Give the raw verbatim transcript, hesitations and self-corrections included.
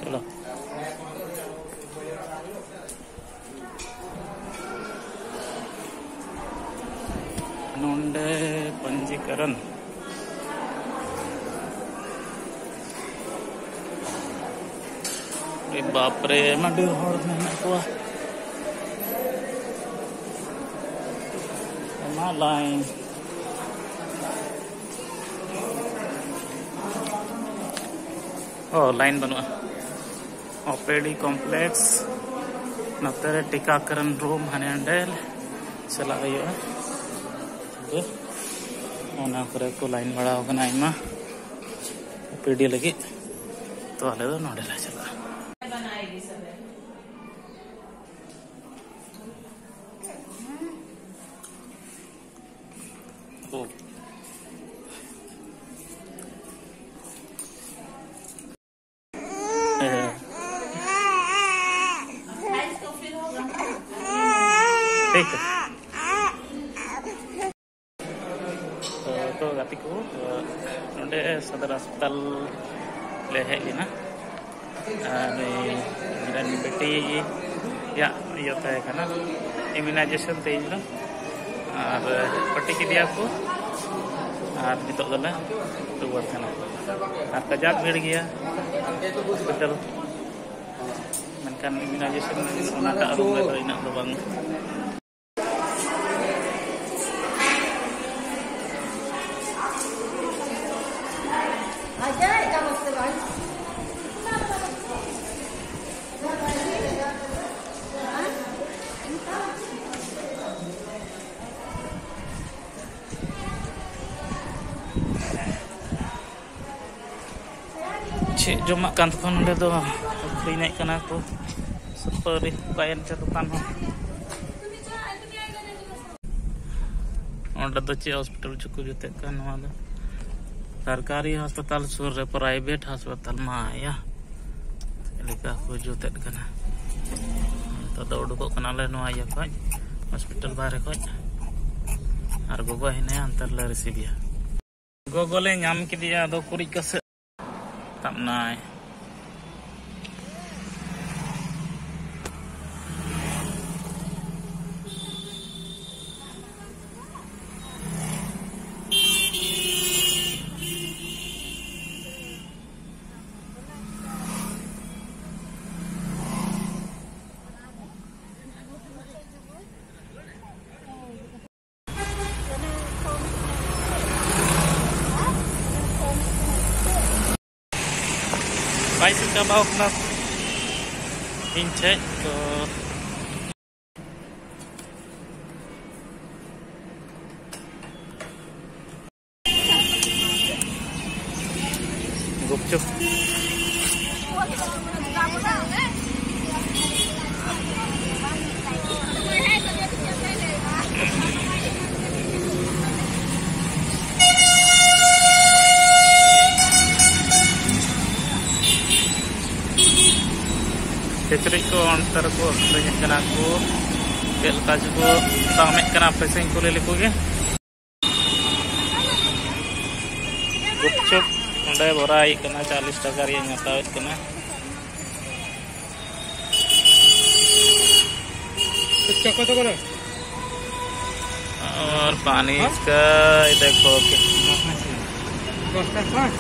ᱪᱚᱞᱚ᱾ ᱱᱚᱰᱮ ᱯᱚᱧᱡᱤᱠᱚᱨᱚᱱ᱾ ᱮ ᱵᱟᱯ ᱨᱮ, ᱟᱹᱰᱤ ᱦᱚᱲ ᱢᱮᱱᱟᱜ ᱠᱚᱣᱟ᱾ ᱟᱭᱢᱟ line᱾ ᱚ, line ᱵᱟᱹᱱᱩᱜᱼᱟ᱾ ᱳᱯᱤᱰᱤ complex, ᱱᱚᱛᱮ ᱨᱮ ᱴᱤᱠᱟᱠᱚᱨᱚᱱ room, ᱦᱟᱱᱮ ᱦᱟᱸᱰᱮ ᱪᱟᱞᱟᱜ ᱦᱩᱭᱩᱜᱼᱟ᱾ ᱚᱱᱟ ᱠᱚᱨᱮ ᱠᱚ line ᱵᱟᱲᱟ ᱟᱠᱟᱱᱟ ᱟᱭᱢᱟ ᱳᱯᱤᱰᱤ ᱞᱟᱹᱜᱤᱫ᱾ ᱛᱚ, ᱟᱞᱮ ᱫᱚ ᱱᱚᱰᱮ ᱞᱮ ᱪᱟᱞᱟᱜᱼᱟ᱾ ᱳ᱾ ᱦᱮᱸ᱾ ᱴᱷᱤᱠ᱾ ᱛᱚ, ᱛᱚ ᱜᱟᱛᱮ ᱠᱚ, ᱛᱚ ᱱᱚᱰᱮ ᱥᱚᱫᱚᱨ ᱦᱟᱥᱯᱟᱛᱟᱞ ᱞᱮ ᱦᱮᱡ ᱞᱮᱱᱟ᱾ ᱟᱨ ᱱᱩᱭ ᱤᱧᱨᱮᱱ ᱵᱤᱴᱤᱭᱟᱜ ᱤᱭᱟᱹ ᱛᱟᱦᱮᱸ ᱠᱟᱱᱟ, immunization ᱛᱮᱦᱮᱧ ᱫᱚ᱾ ᱟᱨ ᱯᱟᱹᱴᱤ ᱠᱮᱫᱮᱭᱟ ᱠᱚ, ᱟᱨ ᱱᱤᱛᱚᱜ ᱫᱚᱞᱮ ᱨᱩᱣᱟᱹᱲ ᱠᱟᱱᱟ᱾ ᱟᱨ ᱠᱟᱡᱟᱠ ᱵᱷᱤᱲ ᱜᱮᱭᱟ ᱦᱚᱥᱯᱤᱴᱟᱞ, ᱢᱮᱱᱠᱷᱟᱱ immunization ᱚᱱᱟᱴᱟᱜ room ᱨᱮᱫᱚ ᱤᱱᱟᱹᱜ ᱫᱚ ᱵᱟᱝ᱾ ᱪᱮᱫ ᱡᱚᱢᱟᱜ ᱠᱟᱱ ᱛᱟᱠᱚᱣᱟ ᱱᱚᱰᱮ ᱫᱚ? ᱟᱹᱠᱷᱨᱤᱧᱮᱫ ᱠᱟᱱᱟ ᱠᱚ ᱥᱩᱯᱟᱹᱨᱤ, ᱚᱠᱟᱭᱮᱱ ᱪᱚ ᱫᱚᱠᱟᱱ ᱦᱚᱸ᱾ ᱚᱸᱰᱮ ᱫᱚ ᱪᱮᱫ ᱦᱚᱥᱯᱤᱴᱟᱞ ᱪᱚᱠᱚ ᱡᱩᱛᱮᱫ ᱠᱟᱱ ᱱᱚᱣᱟ ᱫᱚ? ᱥᱚᱨᱠᱟᱨᱤ ᱦᱟᱥᱯᱟᱛᱟᱞ ᱥᱩᱨ ᱨᱮ ᱯᱨᱟᱭᱵᱷᱮᱴ ᱦᱟᱥᱯᱟᱛᱟᱞ ᱢᱟ ᱭᱟ, ᱪᱮᱫ ᱞᱮᱠᱟ ᱠᱚ ᱡᱩᱛᱮᱫ ᱠᱟᱱᱟ᱾ ᱱᱤᱛᱚᱜ ᱫᱚ ᱩᱰᱩᱠᱚᱜ ᱠᱟᱱᱟᱞᱮ ᱱᱚᱣᱟ ᱤᱭᱟᱹ ᱠᱷᱚᱡ, ᱦᱚᱥᱯᱤᱴᱟᱞ ᱵᱟᱦᱨᱮ ᱠᱷᱚᱡ᱾ ᱟᱨ ᱜᱚᱜᱚ ᱦᱮᱱᱟᱭᱟ, ᱚᱱᱛᱮ ᱨᱮᱞᱮ receive ᱮᱭᱟ᱾ ᱜᱚᱜᱚ ᱞᱮ ᱧᱟᱢ ᱠᱮᱫᱮᱭᱟ, ᱟᱫᱚ ᱠᱩᱲᱤ ᱠᱚ ᱥᱮᱫ ᱛᱟᱵ ᱱᱟᱭ᱾ ᱵᱟᱭ ᱪᱟᱵᱟᱣ ᱠᱟᱱᱟ ᱤᱧ ᱴᱷᱮᱡ ᱛᱚ᱾ ᱜᱩᱯᱪᱩᱯ᱾ ᱠᱤᱪᱨᱤᱡ ᱠᱚ ᱚᱱᱛᱮ ᱨᱮᱠᱚ ᱟᱹᱠᱷᱨᱤᱧᱮᱫ ᱠᱟᱱᱟ ᱠᱚ᱾ ᱪᱮᱫ ᱞᱮᱠᱟ ᱪᱚᱠᱚ ᱫᱟᱢᱮᱫ ᱠᱟᱱᱟ, ᱟᱯᱮ ᱥᱮᱫ ᱤᱧ ᱠᱩᱞᱤ ᱞᱮᱠᱚ ᱜᱮ᱾ ᱜᱩᱯᱪᱩᱯ ᱚᱸᱰᱮ ᱵᱷᱚᱨᱟᱭ ᱠᱟᱱᱟ, ᱪᱟᱞᱤᱥ ᱴᱟᱠᱟ ᱨᱮᱭᱟᱜ ᱤᱧ ᱦᱟᱛᱟᱣᱮᱫ ᱠᱟᱱᱟ᱾ ᱪᱚᱠᱚ ᱛᱟᱠᱚ ᱱᱟ? और पानी हाँ? इसका ये देखो कितना। दस का पाँच।